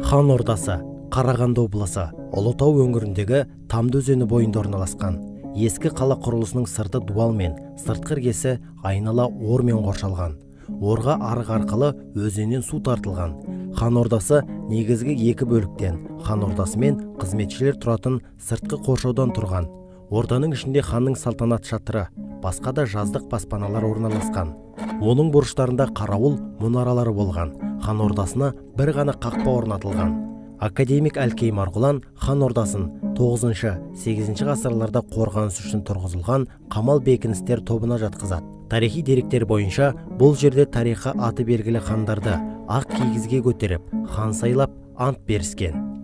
Хан ордасы Қарағанды облысы Ұлытау өңіріндегі Тамды өзені бойында орналасқан. Ескі қала құрылысының сырты дуалмен, сыртқы іргесі айнала ормен қоршалған. Орға арық арқылы өзеннен су тартылған. Хан ордасы негізгі екі бөліктен, хан ордасы мен қызметшілер тұратын сыртқы қоршаудан тұрған. Орданың ішінде ханның салтанат шатыры, басқа да жаздық баспаналар орналасқан. Оның бұрыштарында қарауыл мұнаралары болған. Хан ордасына бір ғана қақпа орнатылған. Академик Әлкей Марғұлан хан ордасын 9-8 ғасырларда қорғаныс үшін тұрғызылған қамал бекіністер тобына жатқызады. Тарихи деректер бойынша бұл жерде тарихы аты белгілі хандарды ақ кигізге көтеріп, хан сайлап, ант беріскен.